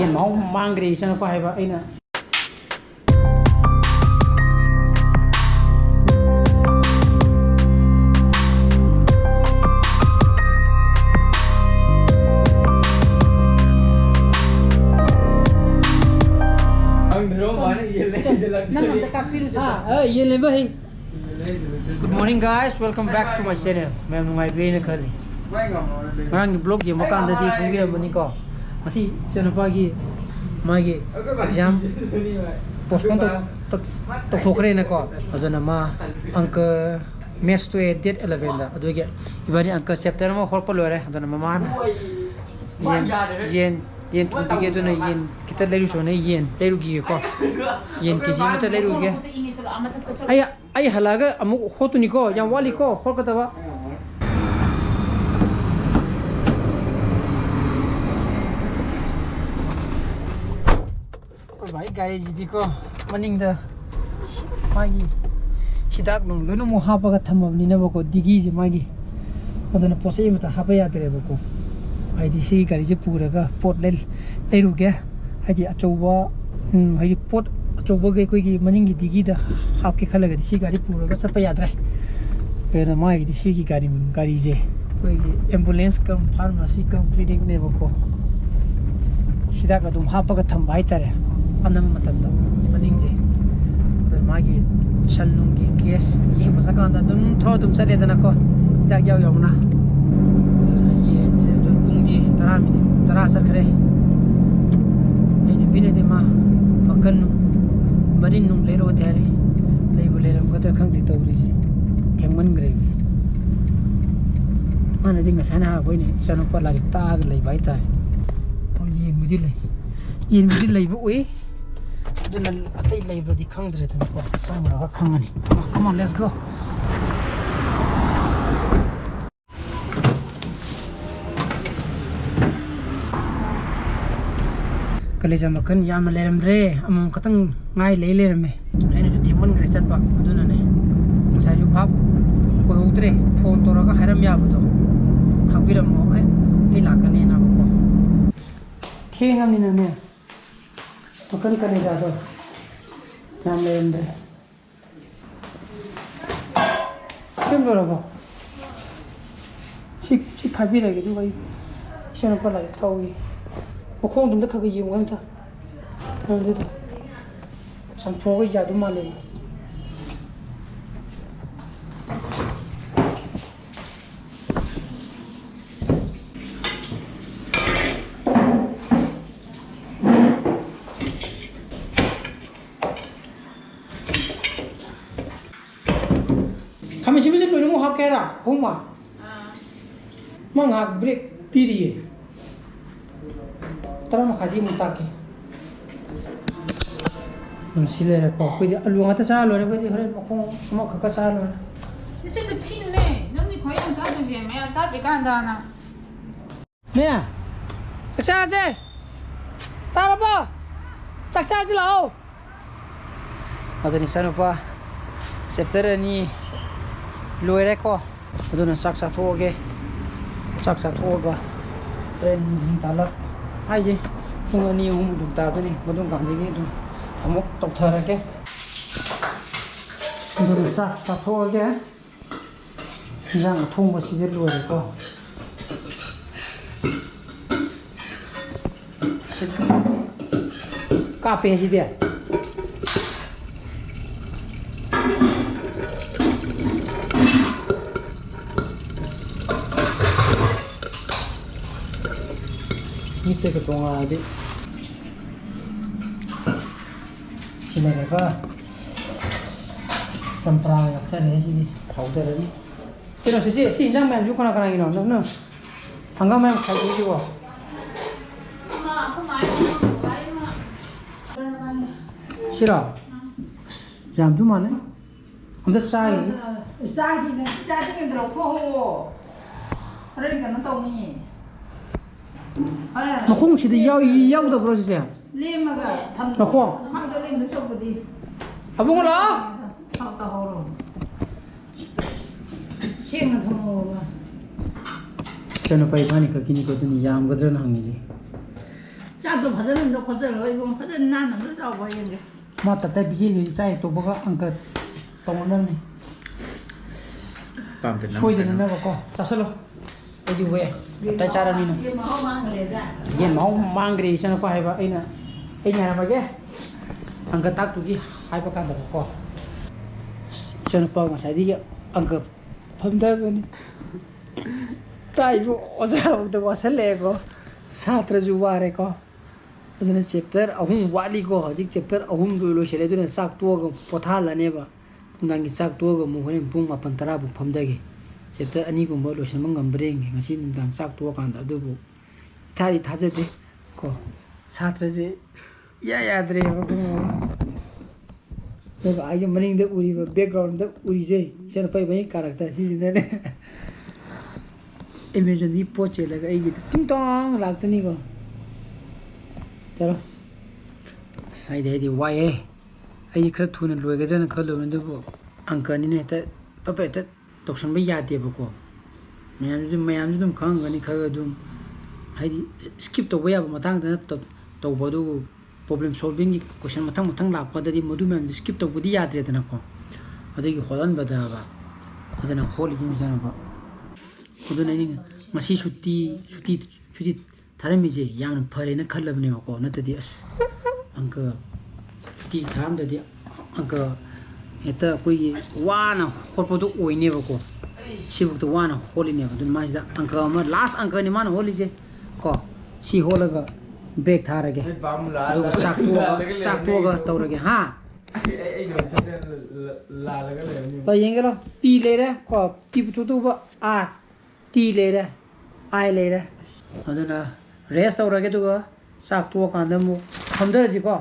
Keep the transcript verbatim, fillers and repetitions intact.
ꯌꯦꯟ ꯃꯍꯥꯎ ꯃꯥꯡꯈ꯭ꯔꯦ ꯏꯆꯥꯅꯨꯄꯥ ꯍꯥꯏꯕ ꯑꯩꯅ꯫ ꯅꯪ ꯑꯝꯇ ꯀꯥꯞꯄꯤꯔꯨꯆꯣ꯫ ꯑ, ꯌꯦꯟ ꯂꯩꯕ ꯍꯩ꯫ Good morning guys, welcome back to my channel. ꯃꯌꯥꯝ ꯅꯨꯡꯉꯥꯏꯕꯤꯔꯦꯅ ꯈꯜꯂꯤ꯫ ꯉꯔꯥꯡꯒꯤ vlog ꯌꯦꯡꯕ ꯀꯥꯟꯗꯗꯤ ꯈꯪꯕꯤꯔꯝꯃꯅꯤꯀꯣ꯫ ꯉꯁꯤ ꯏꯆꯥꯅꯨꯄꯥꯒꯤ ꯃꯥꯒꯤ exam postpone ꯇꯧ-, ꯇꯧ-, ꯇꯧꯊꯣꯛꯈ꯭ꯔꯦꯅꯀꯣ꯫ ꯑꯗꯨꯅ ꯃꯥ ꯑꯪꯀ maths ꯇꯣꯛꯑꯦ date eleven ꯗ꯫ ꯑꯗꯨꯒꯤ ꯏꯕꯥꯅꯤ ꯑꯪꯀ chapter ꯑꯃ ꯍꯣꯠꯄ ꯂꯣꯏꯔꯦ꯫ ꯑꯗꯨꯅ ꯃꯃꯥꯅ ꯌꯦꯟ, ꯌꯦꯟ, ꯌꯦꯟ ꯊꯣꯡꯕꯤꯒꯦ꯫ ꯑꯗꯨꯅ ꯌꯦꯟ ꯈꯤꯇ ꯂꯩꯔꯨꯁꯣꯅ ꯌꯦꯟ ꯂꯩꯔꯨꯈꯤꯒꯦꯀꯣ꯫ ꯌꯦꯟ ꯀꯦ ꯖꯤ ꯑꯃꯇ ꯂꯩꯔꯨꯒꯦ꯫ ꯑꯩ ꯑꯩ ꯍꯜꯂꯛꯑꯒ ꯑꯃꯨꯛ ꯍꯣꯠꯇꯨꯅꯤꯀꯣ, ꯌꯥꯝ ꯋꯥꯠꯂꯤꯀꯣ ꯍꯣꯠꯀꯗꯕ꯫ ꯑꯩꯈꯣꯏ ꯚꯥꯏ ꯒꯥꯔꯤꯁꯤꯗꯤꯀꯣ, ꯃꯅꯤꯡꯗ ꯃꯥꯒꯤ ꯍꯤꯗꯥꯛ ꯅꯨꯡ ꯂꯣꯏꯅꯃꯛ ꯍꯥꯞꯄꯒ ꯊꯝꯃꯕꯅꯤꯅꯕꯀꯣ, ꯗꯤꯒꯤꯁꯦ ꯃꯥꯒꯤ꯫ ꯑꯗꯨꯅ ꯄꯣꯠ ꯆꯩ ꯑꯃꯠꯇ ꯍꯥꯞꯄ ꯌꯥꯗ꯭ꯔꯦꯕꯀꯣ꯫ ꯍꯥꯏꯗꯤ ꯁꯤꯒꯤ ꯒꯥꯔꯤꯁꯦ ꯄꯨꯔꯒ ꯄꯣꯠ ꯂꯩ-, ꯂꯩꯔꯨꯒꯦ꯫ ꯍꯥꯏꯗꯤ ꯑꯆꯧꯕ, ꯎꯝ, ꯍꯥꯏꯗꯤ ꯄꯣꯠ ꯑꯆꯧꯕꯒꯤ ꯑꯩꯈꯣꯏꯒꯤ ꯃꯅꯤꯡꯒꯤ ꯗꯤꯒꯤꯗ ꯍꯥꯞꯀꯦ ꯈꯜꯂꯒꯗꯤ ꯁꯤ ꯒꯥꯔꯤ ꯄꯨꯔꯒ ꯆꯠꯄ ꯌꯥꯗ꯭ꯔꯦ꯫ ꯀꯩꯅꯣ ꯃꯥꯒꯤꯗꯤ ꯁꯤꯒꯤ ꯒꯥꯔꯤ, ꯒꯥꯔꯤꯁꯦ ꯑꯩꯈꯣꯏꯒꯤ ambulance cum pharmacy cum clinic ꯅꯦꯕꯀꯣ꯫ ꯍꯤꯗꯥꯛ ꯑꯗꯨꯝ ꯍꯥꯞꯄꯒ ꯊꯝꯕ ꯍꯥꯏꯇꯥꯔꯦ, ꯑꯅꯝꯕ ꯃꯇꯝꯗ ꯃꯅꯤꯡꯁꯦ꯫ ꯑꯗꯨ ꯃꯥꯒꯤ ꯁꯟ ꯅꯨꯡꯒꯤ case ꯌꯦꯡꯕ ꯆꯠꯀꯥꯟꯗ ꯑꯗꯨꯝ ꯊꯧꯔ ꯑꯗꯨꯝ ꯆꯠꯂꯦꯗꯅꯀꯣ, ꯍꯤꯗꯥꯛ ꯌꯥꯎ ꯌꯥꯎꯅ꯫ ꯑꯗꯨꯅ ꯌꯦꯟꯁꯦ ꯑꯗꯨ ꯄꯨꯡꯗꯤ ꯇꯔꯥ minute ꯇꯔꯥ ꯆꯠꯈ꯭ꯔꯦ꯫ ꯑꯩ ꯅꯨꯄꯤꯅꯗꯤ ꯃꯥ ꯃꯀꯟ ꯅꯨꯡ, ꯃꯔꯤꯟ ꯅꯨꯡ ꯂꯩꯔꯛꯑꯣꯗꯤ ꯍꯥꯏꯔꯛꯏ꯫ ꯂꯩꯕꯨ ꯂꯩꯔꯝꯒꯗ꯭ꯔꯥ ꯈꯪꯗꯦ ꯇꯧꯔꯤꯁꯦ, ꯊꯦꯡꯃꯟꯈ꯭ꯔꯦ꯫ ꯃꯥꯅꯗꯤ ꯉꯁꯥꯏꯅ ꯍꯥꯏꯔꯛꯄ, ꯑꯩꯅ ꯏꯆꯥꯅꯨꯄꯥ ꯂꯥꯏꯔꯤꯛ ꯇꯥꯛꯑꯒ ꯂꯩꯕ ꯍꯥꯏꯇꯥꯔꯦ꯫ ꯑꯣ, ꯌꯦꯟꯕꯨꯗꯤ ꯂꯩ, ꯌꯦꯟꯕꯨꯗꯤ ꯂꯩꯕ ꯎꯏ꯫ ꯑꯗꯨꯅ ꯑꯇꯩ ꯂꯩꯕ꯭ꯔꯗꯤ ꯈꯪꯗ꯭ꯔꯦꯗꯅꯀꯣ, ꯆꯪꯉꯨꯔꯒ ꯈꯪꯉꯅꯤ꯫ Come on, let's go. ꯀꯂꯦꯖꯥ ꯃꯈꯜ ꯌꯥꯝꯅ ꯂꯩꯔꯝꯗ꯭ꯔꯦ, ꯑꯃꯃꯝ ꯈꯛꯇꯪ ꯉꯥꯏ ꯂꯩ ꯂꯩꯔꯝꯃꯦ꯫ ꯑꯩꯅꯁꯨ ꯊꯦꯡꯃꯟꯈ꯭ꯔꯦ ꯆꯠꯄ, ꯑꯗꯨꯅꯅꯦ꯫ ꯉꯁꯥꯏꯁꯨ ꯚꯥꯞ ꯑꯣꯏꯍꯧꯗ꯭ꯔꯦ, ꯐꯣꯟ ꯇꯧꯔꯒ ꯍꯥꯏꯔꯝ ꯌꯥꯕꯗꯣ, "ꯈꯥꯛꯄꯤꯔꯝꯃꯣ, ꯑꯩ, ꯑꯩ ꯂꯥꯛꯀꯅꯦꯅꯕꯀꯣ"꯫ ꯊꯦꯡꯉꯕꯅꯤꯅꯅꯦ, ꯃꯈꯜ ꯀꯂꯦꯖꯥꯗꯣ ꯌꯥꯝ ꯂꯩꯔꯝꯗ꯭ꯔꯦ꯫ ꯁꯦꯝ ꯂꯣꯏꯔꯕꯣ? ꯁꯤ, ꯁꯤ ꯐꯥꯏꯕꯤꯔꯒꯦ, ꯑꯗꯨꯒ ꯑꯩ ꯏꯆꯥꯅꯨꯄꯥ ꯂꯥꯏꯔꯤꯛ ꯇꯥꯛꯎꯏ꯫ ꯃꯈꯣꯡꯗꯣ ꯑꯝꯇ ꯈꯔ ꯈꯔ ꯌꯦꯡꯉꯨ ꯑꯝꯇ꯫ ꯑꯗꯨꯗꯣ ꯆꯥꯝꯊꯣꯛꯑꯒ ꯌꯥꯗꯧ ꯃꯥꯜꯂꯦꯕ꯫ ꯈꯥꯃꯦꯟ ꯑꯁꯤꯟꯕꯁꯦ ꯂꯣꯏꯅꯃꯛ ꯍꯥꯞꯀꯦ ꯍꯥꯏꯔ? ꯑꯍꯨꯝꯃꯛ? ꯑꯥ꯫ ꯃꯥ ꯉꯥꯏꯍꯥꯛ ꯕ꯭ꯔꯦꯛ ꯄꯤꯔꯤꯌꯦ꯫ ꯇꯔꯥ ꯃꯈꯥꯏꯗꯤ ꯑꯃꯨꯛ ꯇꯥꯛꯀꯦ꯫ ꯎꯝ, ꯁꯤ ꯂꯩꯔꯦꯀꯣ꯫ ꯑꯩꯈꯣꯏꯗꯤ ꯑꯂꯨ ꯉꯥꯛꯇ ꯆꯥꯔ ꯂꯣꯏꯔꯦ꯫ ꯑꯩꯈꯣꯏꯗꯤ ꯍꯣꯔꯦꯟ ꯃꯈꯣꯡ ꯑꯃꯈꯛꯀ ꯆꯥꯔ ꯂꯣꯏꯔꯦ꯫ ꯅꯆꯤꯟꯗꯣ ꯊꯤꯅꯨꯅꯦ꯫ ꯅꯪꯗꯤ ꯈ꯭ꯋꯥꯏ ꯌꯥꯝ ꯆꯥꯗꯣꯏꯁꯦ, ꯃꯌꯥꯝ ꯆꯥꯗ꯭ꯔꯤꯀꯥꯟꯗꯅ꯫ ꯃꯦ, ꯆꯥꯛ ꯆꯥꯁꯦ꯫ ꯇꯥꯔꯕꯣ? ꯆꯥꯛ ꯆꯥꯁꯤ ꯂꯥꯛꯑꯣ꯫ ꯑꯗꯨꯅꯤ ꯏꯆꯥꯅꯨꯄꯥ, ꯆꯦꯞꯇꯔ ꯑꯅꯤ ꯂꯣꯏꯔꯦꯀꯣ꯫ ꯑꯗꯨꯅ ꯆꯥꯛ ꯆꯥꯊꯣꯛꯑꯒꯦ꯫ ꯆꯥꯛ ꯆꯥꯊꯣꯛꯑꯒ ꯍꯣꯔꯦꯟ ꯅꯨꯡꯊꯤꯜ ꯇꯥꯂꯛ ꯍꯥꯏꯁꯦ ꯄꯨꯡ ꯑꯅꯤ ꯑꯍꯨꯝ ꯑꯗꯨꯝ ꯇꯥꯗꯣꯏꯅꯤ꯫ ꯃꯗꯨꯝ ꯀꯥꯟꯗꯒꯤ ꯑꯗꯨꯝ ꯑꯃꯨꯛ ꯇꯧꯊꯔꯒꯦ꯫ ꯑꯗꯨꯅ ꯆꯥꯛ ꯆꯥꯊꯣꯛꯑꯒꯦ꯫ ꯏꯟꯖꯥꯡ ꯑꯊꯣꯡꯕꯁꯤꯗꯤ ꯂꯣꯏꯔꯦꯀꯣ꯫ ꯀꯥꯞꯄꯦ ꯁꯤꯗꯤ꯫ ꯃꯤꯠꯇꯒ ꯆꯣꯡꯉꯛꯑꯗꯤ꯫ ꯁꯤ ꯂꯩꯔꯒ ꯆꯝꯄ꯭ꯔꯥ ꯌꯥꯛꯆꯔꯦ ꯁꯤꯗꯤ꯫ ꯍꯥꯎꯗꯔꯅꯤ꯫ ꯀꯩꯅꯣ ꯁꯤꯁꯦ, ꯁꯤ ꯏꯟꯖꯥꯡ ꯃꯌꯥꯝꯁꯤꯕꯨ ꯀꯅꯥ ꯀꯅꯥꯒꯤꯅꯣ? ꯅꯪ, ꯅꯪ ꯍꯪꯒꯥꯝ ꯃꯌꯥꯝ ꯈꯥꯏꯗꯣꯛꯏꯁꯤꯕꯣ? ꯁꯤꯔꯣ? ꯌꯥꯝꯁꯨ ꯃꯥꯟꯅꯩ꯫ ꯑꯝꯇ ꯆꯥꯈꯤꯁꯤ꯫ ꯆꯥꯈꯤꯅꯦ꯫ ꯆꯥꯗ꯭ꯔꯤꯉꯩꯗ ꯂꯧꯊꯣꯛꯑꯣ꯫ ꯍꯣꯔꯦꯟ ꯀꯩꯅꯣ ꯇꯧꯅꯤ꯫ ꯍꯣꯔꯦꯟ ꯃꯈꯣꯡꯁꯤꯗ ꯌꯥꯎ-, ꯌꯥꯎꯗꯕ꯭ꯔꯣ ꯁꯤꯁꯦ? ꯂꯦꯝꯃꯒ ꯊꯝ-, ꯃꯈꯣꯡ? ꯃꯈꯥꯗ ꯂꯦꯝꯗ ꯁꯧꯕꯗꯤ꯫ ꯑꯕꯨꯡꯉꯣ ꯂꯥꯛꯑꯣ꯫ ꯊꯥꯎ ꯇꯧꯍꯧꯔꯣ꯫ ꯁꯦꯡꯅ ꯊꯝꯍꯧꯔꯣ꯫ ꯏꯆꯥꯅꯨꯄꯥ ꯏꯕꯥꯅꯤ ꯈꯛꯀꯤꯅꯤꯀꯣ, ꯑꯗꯨꯅꯤ ꯌꯥꯝꯒꯗ꯭ꯔꯅ ꯍꯪꯉꯤꯁꯦ꯫ ꯑꯗꯨ ꯐꯖꯅ ꯑꯝꯇ ꯈꯣꯠꯆꯜꯂꯒ ꯏꯕꯨꯡ ꯐꯖꯅ ꯅꯥꯟꯅ ꯑꯝꯇ ꯆꯥꯎꯕ ꯌꯦꯡꯒꯦ꯫ ꯃꯥ ꯇꯞꯇꯥꯏ ꯄꯤꯖꯩ ꯍꯧꯖꯤꯛ ꯆꯥꯛ ꯍꯦꯛ ꯇꯣꯛꯄꯒ ꯑꯪꯀ ꯇꯧꯅꯅꯕꯅꯤ꯫ ꯄꯥꯝꯗꯦ ꯅꯪ ꯁꯣꯏꯗꯅꯅꯕꯀꯣ ꯆꯥꯁꯜꯂꯣ꯫ ꯑꯩꯗꯤ ꯋꯦ ꯇꯞꯇꯥꯏ ꯆꯥꯔꯕꯅꯤꯅ꯫ ꯌꯦꯟ ꯃꯍꯥꯎ ꯃꯥꯡꯈ꯭ꯔꯦ ꯏꯆꯟꯅꯨꯄꯥ ꯍꯥꯏꯕ ꯑꯩꯅ꯫ ꯑꯩꯅ ꯍꯥꯏꯔꯝꯃꯒꯦ꯫ ꯑꯪꯀ ꯇꯥꯛꯇꯨꯒꯤ ꯍꯥꯏꯕ ꯀꯥꯟꯗꯀꯣ, ꯏꯆꯟꯅꯨꯄꯥ ꯉꯁꯥꯏꯗꯒꯤ ꯑꯪꯀ ꯐꯝꯊꯕꯅꯤ꯫ ꯇꯥꯛꯏꯕ ꯑꯣꯖꯥꯐꯧꯗ ꯋꯥꯁꯜꯂꯛꯑꯦꯀꯣ꯫ ꯁꯥꯇ꯭ꯔꯁꯨ ꯋꯥꯔꯦꯀꯣ꯫ ꯑꯗꯨꯅ ꯆꯦꯞꯇꯔ ꯑꯍꯨꯝ ꯋꯥꯠꯂꯤꯀꯣ꯫ ꯍꯧꯖꯤꯛ ꯆꯦꯞꯇꯔ ꯑꯍꯨꯝ ꯂꯣꯏ-, ꯂꯣꯏꯁꯤꯜꯂꯦ꯫ ꯑꯗꯨꯅ ꯆꯥꯛ ꯇꯣꯛꯑꯒ ꯄꯣꯊꯥꯍꯜꯂꯅꯦꯕ꯫ ꯅꯨꯡꯗꯥꯡꯒꯤ ꯆꯥꯛ ꯇꯣꯛꯑꯒ ꯑꯃꯨꯛ ꯍꯣꯔꯦꯟ ꯄꯨꯡ ꯃꯥꯄꯟ ꯇꯔꯥ ꯐꯥꯎ ꯐꯝꯊꯒꯦ꯫ ꯆꯦꯞꯇꯔ ꯑꯅꯤꯒꯨꯝꯕ ꯂꯣꯏꯁꯤꯟꯕ ꯉꯝꯕ꯭ꯔꯥ ꯌꯦꯡꯒꯦ ꯉꯁꯤ ꯅꯨꯡꯗꯥꯡ ꯆꯥꯛ ꯇꯣꯛꯑꯀꯥꯟꯗ꯫ ꯑꯗꯨꯕꯨ ꯏꯊꯥꯗꯤ ꯊꯥꯖꯗꯦ ꯀꯣ꯫ ꯁꯥꯇ꯭ꯔꯁꯦ ꯏꯌꯥ ꯌꯥꯗ꯭ꯔꯦꯕ꯫ ꯑꯗꯨꯒ ꯑꯩꯒꯤ ꯃꯅꯤꯡꯗ ꯎꯔꯤꯕ, ꯕꯦꯛꯒ꯭ꯔꯥꯎꯟꯗ ꯎꯔꯤꯁꯦ, ꯏꯆꯟꯅꯨꯄꯥ ꯏꯕꯥꯅꯤ ꯀꯥꯔꯛꯇ ꯁꯤꯁꯤꯅꯅꯦ꯫ ꯑꯦꯃꯦꯖꯣꯟꯗꯒꯤ ꯄꯣꯠ ꯆꯦꯜꯂꯒ ꯑꯩꯒꯤꯗꯤ ꯇꯤꯡ ꯇꯣꯡ ꯂꯥꯛꯇꯅꯤꯀꯣ꯫ ꯆꯠꯂꯣ꯫ ꯑꯁ, ꯑꯩꯗꯤ, ꯑꯩꯗꯤ ꯋꯥꯏꯍꯦ꯫ ꯑꯩꯗꯤ ꯈꯔ ꯊꯨꯅ ꯂꯣꯏꯒꯗ꯭ꯔꯅ ꯈꯜꯂꯨꯕꯅꯤ, ꯑꯗꯨꯕꯨ ꯑꯪꯀꯅꯤꯅ ꯍꯦꯛꯇ ꯄꯠ ꯄꯠ ꯍꯦꯛꯇ ꯇꯧꯁꯟꯕ ꯌꯥꯗꯦꯕꯀꯣ꯫ ꯃꯌꯥꯝꯁꯨ, ꯃꯌꯥꯝꯁꯨ ꯑꯗꯨꯝ ꯈꯪꯉꯝꯒꯅꯤ ꯈꯔ ꯑꯗꯨꯝ, ꯍꯥꯏꯗꯤ skip ꯇꯧꯕ ꯌꯥꯕ ꯃꯇꯥꯡꯗꯅ ꯇꯧ-, ꯇꯧꯕ, ꯑꯗꯨꯕꯨ problem solvingꯒꯤ question ꯃꯊꯪ ꯃꯊꯪ ꯂꯥꯛꯄꯗꯗꯤ ꯃꯗꯨ ꯃꯌꯥꯝꯗꯨ skip ꯇꯧꯕꯗꯤ ꯌꯥꯗ꯭ꯔꯦꯗꯅꯀꯣ꯫ ꯑꯗꯨꯒꯤ ꯍꯣꯠꯍꯟꯕꯗꯕ꯫ ꯑꯗꯨꯅ ꯍꯣꯠꯂꯤꯁꯤꯡꯁꯤꯅꯀꯣ꯫ ꯑꯗꯨꯅ ꯑꯩꯅ ꯉꯁꯤ ꯁꯨꯇꯤ, ꯁꯨꯇꯤ, ꯁꯨꯇꯤ ꯊꯥꯔꯝꯃꯤꯁꯦ ꯌꯥꯝꯅ ꯐꯔꯦꯅ ꯈꯜꯂꯕꯅꯦꯕꯀꯣ꯫ ꯅꯠꯇ꯭ꯔꯗꯤ ꯑꯁ, ꯑꯪꯀ ꯁꯨꯇꯤ ꯊꯥꯔꯝꯗ꯭ꯔꯗꯤ ꯑꯪꯀ ꯍꯦꯛꯇ ꯑꯩꯈꯣꯏꯒꯤ ꯋꯥꯅ ꯍꯣꯠꯄꯗꯣ ꯑꯣꯏꯅꯦꯕꯀꯣ꯫ ꯁꯤꯐꯧꯗ ꯋꯥꯅ ꯍꯣꯠꯂꯤꯅꯦꯕ꯫ ꯑꯗꯨꯅ ꯃꯥꯁꯤꯗ ꯑꯪꯀ ꯑꯃ, last ꯑꯪꯀꯅꯤ ꯃꯥꯅ ꯍꯣꯠꯂꯤꯁꯦ ꯀꯣ꯫ ꯁꯤ ꯍꯣꯠꯂꯒ break ꯊꯥꯔꯒꯦ꯫ ꯑꯗꯨꯒ ꯆꯥꯛ ꯇꯣꯛꯑꯒ, ꯆꯥꯛ ꯇꯣꯛꯑꯒ ꯇꯧꯔꯒꯦ꯫ ꯍꯥ? ꯍꯣꯏ, ꯌꯦꯡꯒꯦ ꯂꯥꯎ꯫ P ꯂꯩꯔꯦ ꯀꯣ, P ꯄꯨꯊꯣꯛꯇꯧꯕ, R, T ꯂꯩꯔꯦ, I ꯂꯩꯔꯦ꯫ ꯑꯗꯨꯅ rest ꯇꯧꯔꯒꯦ, ꯑꯗꯨꯒ ꯆꯥꯛ ꯇꯣꯛꯑꯀꯥꯟꯗ ꯑꯃꯨꯛ ꯐꯝꯊꯔꯁꯤꯀꯣ꯫